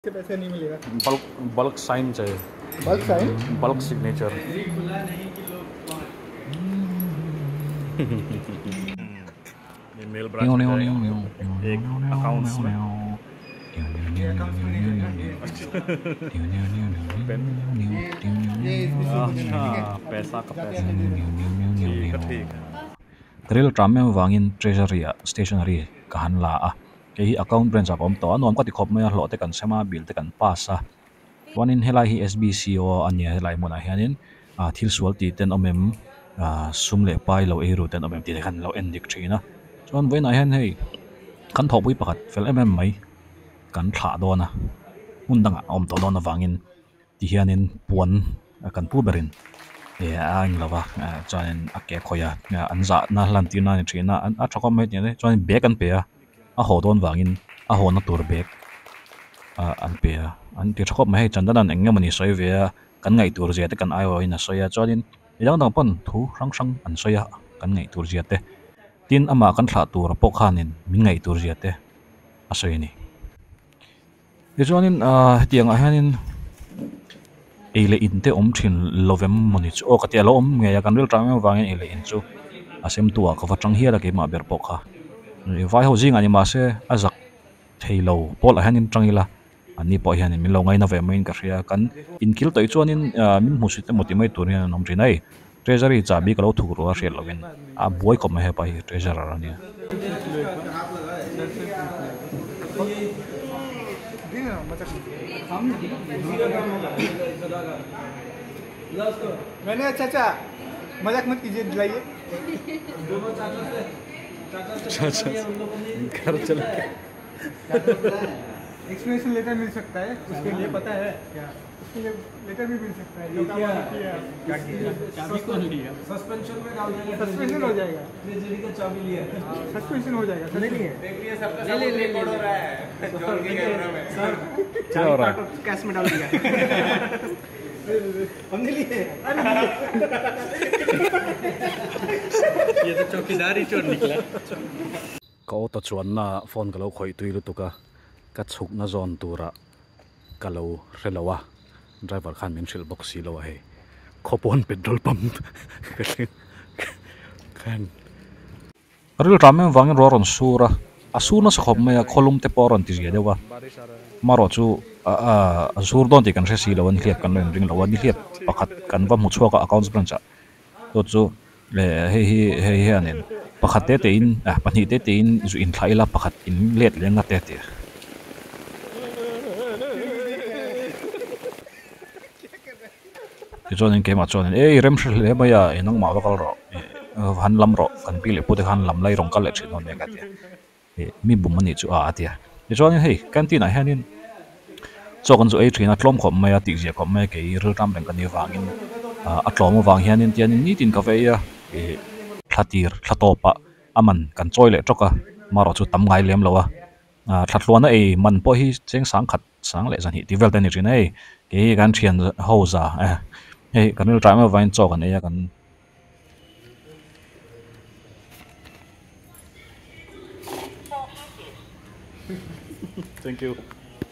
पैसे नहीं मिलेगा। Bulk bulk sign चाहिए। Bulk sign, bulk signature. ये मेल ब्रांच में जाएगा, एक अकाउंट्स में। पेन। ये इस को देना, ठीक है? अच्छा, पैसा का जाते पैसा। आते दे देना। ठीक है, ठीक है। Ril tram em wangin treasury ah stationery ka han la a kei hi account branch ah ka awm tawh a nuam ka ti khawp mai a hlawh te kan sem a bill te kan pass a chuanin helai hi S_B_C_O a nia helai hmunah hianin ah thil sual tih te an awm em ah sum leh pai lo ei ru te an awm em tih te khan an lo en dik thin a chuan vawiinah hian hei kan thawhpui pakhat fel em em mai kan thlah dawn a hmun dangah a awm tawh dawn avangin tihianin puan kan pu berin eh a eng lova chuanin a ke khawih a an zahna lan tir na a ni thin a a tha khawp mai tih te chuan bag an pe a a haw dawn vangin a haw na tur bag ah an pe a an ti tha khawp mai hei chandana eng nge mawni sawi ve a kan ngaih tur zia te kan aiawhin a sawi a chuanin midang dang pawn thu hrang hrang an sawi a kan ngaih tur zia te tin amah kan thlah tur pawh khanin min ngaih tur zia te a sawi a ni. Tichuanin ahh hetiang ah hianin ei leh in te awm thin lovem mawni chu aw ka ti a lo awm ngei a kan ril tang em avangin ei leh in chu a sem tu ah ka va tang hial a keimah ber pawh kha vai ho zingah ni mahse a zak thei lo pawl ah hianin tang ila an ni pawh hianin min lo ngaina ve maiin ka hria kan inkil tawih chuanin ahh min hmusit emaw ti mai tur hian an awm thin a hei treasury chahbi ka lo thuk ruh a hriat lovin a buai khawp mai hepa hi treasurer a nia. मैंने अच्छा अच्छा मजाक मत कीजिए, दिलाइए। अच्छा, घर चले गए। एक्सप्लेनेशन लेटर मिल सकता है उसके लिए, पता है क्या? उसके लिए लेटर भी मिल सकता है। जो काम किया, क्या किया? चाबी कौन लिया? सस्पेंशन में डाल देगा। सस्पेंशन हो जाएगा। ट्रेजरी का चाबी लिया। सस्पेंशन हो जाएगा। नहीं है। ले ले ले रिकॉर्ड हो रहा है सर। क्या हो रहा है? कैश में डाल दिया हमने लिए। ये तो चौकीदार ही चोर निकला। Ka auto chuanna phone ka lo khawih tui lutuk a ka chhukna zawn turah ka lo hre lo a driver khan min hrilh bawk si lo a hei khawpawn petrol pump ka thleng khan ril ram em vangin ruah a rawn sur a a sur nasa khawp mai a khawlum te pawh a rawn ti zia deuh a marawh chu a sur dawn tih kan hre si lo a nihliap kan lo inring lo a nihliap pakhat kan va hmu chhuak a accounts branch ah chu chu hei hi hei hianin pakhat te te in ah pahnih te te in zu inthlah ila pakhat in let leh nga te a ti a. Tichuanin keimah chuanin ei rem hre hle mai a ih nangmah va kal rawh ih han lam rawh kan pi leh pute khan lam lai rawn kal leh thin dawn nia ka ti a ih mi bum a nih chu a a ti a tichuanin hei canteen ah hianin chaw kan chu ei thin a tlawm khawp mai a tihzia khawp mai a kei rilram reng ka nih avangin ah a tlawm avang hianin tianin nitin ka va ei a ih thla tir thla tawpah a man kan chawi leh tawk a marawh chu tam ngai lem lo a ah thla tluana ei man pawh hi cheng sang khat sang leh zahnih tih vel te a ni thin a hei kei hi kan thian ho za eh hei kan rilṭah em avangin chaw kan ei a kan. Thank you.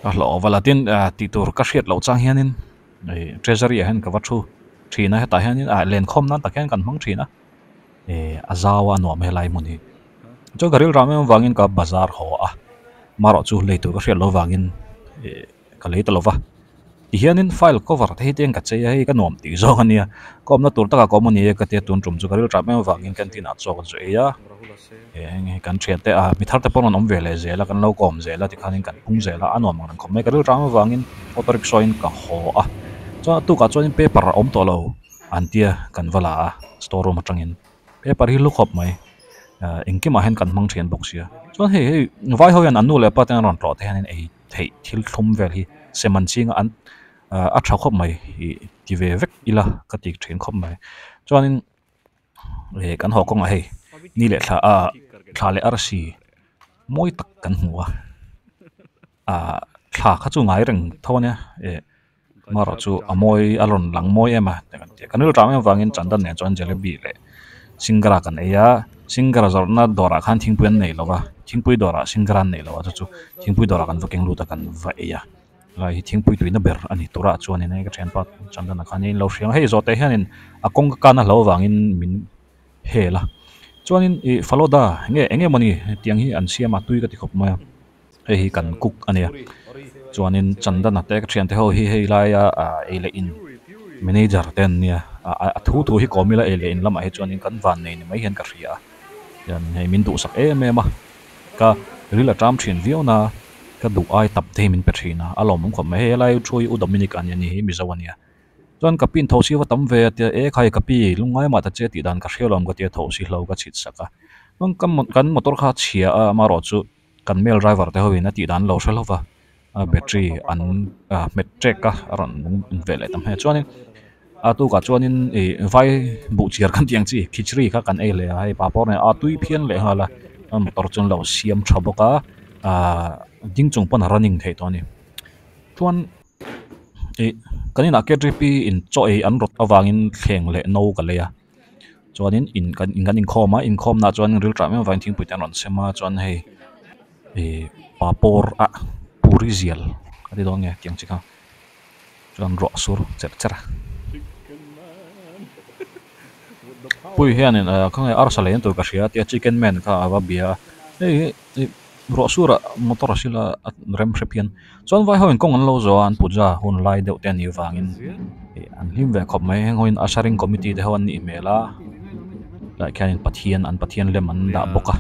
Ka hlawh val a tin tih tur ka hriat loh chang hianin ih treasury ah hian ka va thu thin a hetah hianin ah lenkhawm nan tak hian kan hmang thin a ih a zau a nuam helai hmun hi chuan ka rilram em avangin ka bazar haw a marawh chu lei tur ka hriat loh avangin ih ka lei ta lo va tihianin file cover te hi te hian ka chei a hei ka nuam tih zawng a nia ka awmna tur takah ka awm a ni e ka tia tun tum chu ka rilram em avangin canteen ah chaw kan chu ei a eng hi kan thian te ah mi thar te pawh an rawn awm ve leh zel a kan lo kawm zel a tikhanin kan pung zel a a nuam ang reng khawp mai ka rilram avangin auto rickshaw in ka haw a chuan a tukah chuanin paper a awm tawh lo an tia kan va la a store room atangin paper hi hlu khawp mai ah engkimah hian kan hmang thian bawk sia chuan hei hei vai ho hian an nu leh pa te an rawn tlawh te hianin ei theih thil thlum vel hi sem an ching a an ah a tha khawp mai ih ti ve vek ila ka ti thin khawp mai chuanin ih kan haw kawngah hei ni leh thla ah thla leh arsi mawi tak kan hmu a ah thla kha chu ngai reng tho ania ih marawh chu a mawi a rawn lang mawi em a kan rilru em avangin chandan nen chuan jalebi leh singra kan ei a singra zawrhna dawrah khan thingpui an nei lo va thingpui dawrah singra an nei lo a chu chu thingpui dawrah kan va keng lut a kan va ei a. Helai hi thingpui tuina ber a ni turah chuanin hei ka thianpa Chandana khan in lo hria ang hei zawhte hianin a kawng ka kan a hlo avangin min hel a chuanin ih falooda nge eng nge mawni tiang hi an siam a tui ka ti khawp mai a hei hi kan cook a nia chuanin Chandana te ka thiante ho hi hei laia ah ei leh in manager te an nia a thu thu hi kawm ila ei leh in lamah hi chuanin kan van nei ni mai hian ka hria a hian hei min duhsak em em a ka ril a ṭam ṭhin viau na. Ka duh ai tap te hi min pe thin a, a lawmawm khawp mai. Hei helai thu hi U Dominic a nia ni hi Mizo a nia. Chuan ka pin tho si va tam ve a tia, e khai ka pi lungngai mah ta che tih dan ka hria lawm ka tia tho si hlo ka chhit sak a. Chuan ka kan motor kha a chhia a, amaherawh chu kan male driver te ho in a tih dan lo hre hlauh va, battery an hmet ṭek a, a rawn nung ve leh ta hmel. Chuanin a tukah chuanin ih vai buh chiar kan tih ang chi khichri kha kan ei leh a hei papawr nen a tui phian leh nghal a motor chu an lo siam tha bawk a ahh ding chung pawn a running theih tawh a ni chuan ih kan inah K T P in chaw ei an rawt avangin thleng leh no ka lei a chuanin in kan in kan inkhawm a inkhawm nah chuan ril tah em avangin thingpui te an rawn sem a chuan hei ih papawr ah puri zial a ti dawn nge tiang chi kha. Chuan ruah sur cherh cherh a. Pui hianin khawnge arsa lei na tur ka hria a tia chicken man kha a va bia a hei hi ruah surah motor a sila a rem hre phian chuan vai ho in kawng an lo zawh a an puja hun lai deuh te a nih vangin ih an hlim ve khawp mai heng ho in usharing committee te ho an nih hmel a tlaiah khianin pathian an pathian lem an dah bawk a.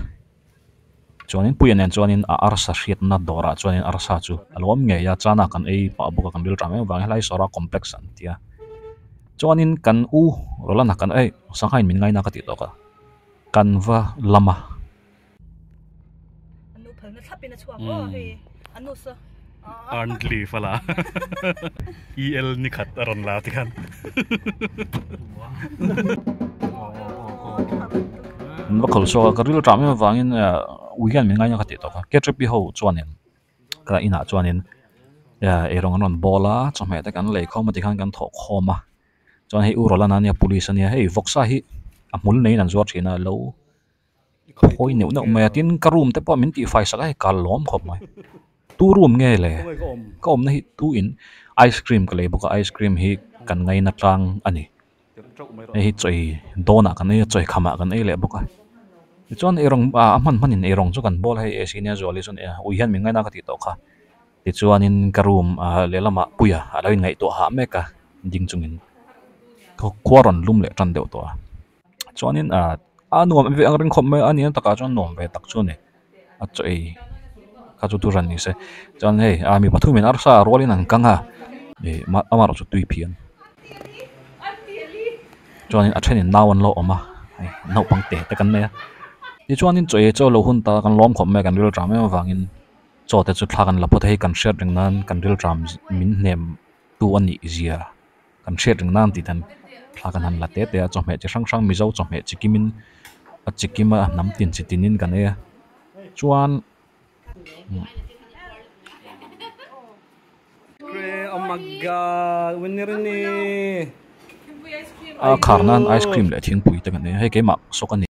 Chuanin Puia nen chuanin a arsa hriatna dawrah chuanin arsa chu a lo awm ngei a, chana kan ei pah bawk a kan ril ṭam em avangin helai sawra complex an ti a. Chuanin kan u Rolana kan ei sanghain min ngaina ka tih tawk a, kan va lam a. Earned leave a la EL ni khat a rawn la tikhan. An va khawl chhuak a ka ril ṭah em avangin ui hian min ngaina ka tih tawk a K T P ho chuanin ka inah chuanin eirawng an rawn bawl a chawhmeh te kan lei khawm a tikhan kan thawh khawm a chuan hei u Rolana ania police ania hei vawksa hi a hmul neiin an zuar ṭhin a lo. Khawi neuh neuh mai a tin ka room te pawh min tih fai sak a hei ka lawm khawp mai tu room nge le ka awmna hi tu in ice cream ka lei bawk a ice cream hi kan ngaina tlang a ni hei hi chawi dawnah kan ei a chawi khamah kan ei leh bawk a tichuan eirawng ah a hman hman in eirawng chu kan bawl a hei A C nia zuali chuan ui hian min ngaina ka tih tawh kha tichuanin ka room ah lehlamah puia a lo inngaihtuah hah mek a ding chungin khua rawn lum leh tan deuh tawh a. Chuanin ah a nuam ve ang ring khawp mai a nia takah chuan nuam ve tak chu a ni a chaw ei kha chu thu hran ni se chuan hei a mi pathumin arsa rualin an kang a ih amaherawh chu tui phian chuanin a thenin nau an lo awm a hei naupang te te kan nei a tichuanin chaw ei chu a lo hun ta kan lawm khawp mai a kan ril ṭam em avangin chaw te chu thla kan la phawt a hei kan hriat reng nan kan ril ṭam min hnem tu a nih zia. Kan hriat reng nan tih dan thla kan han la te te a chawhmeh chi hrang hrang Mizo chawhmeh chi kimin a chi kim a hnam tin chi tinin kan ei a chuan a khar nan ice cream leh thingpui te kan ei a hei keimah sawk a ni.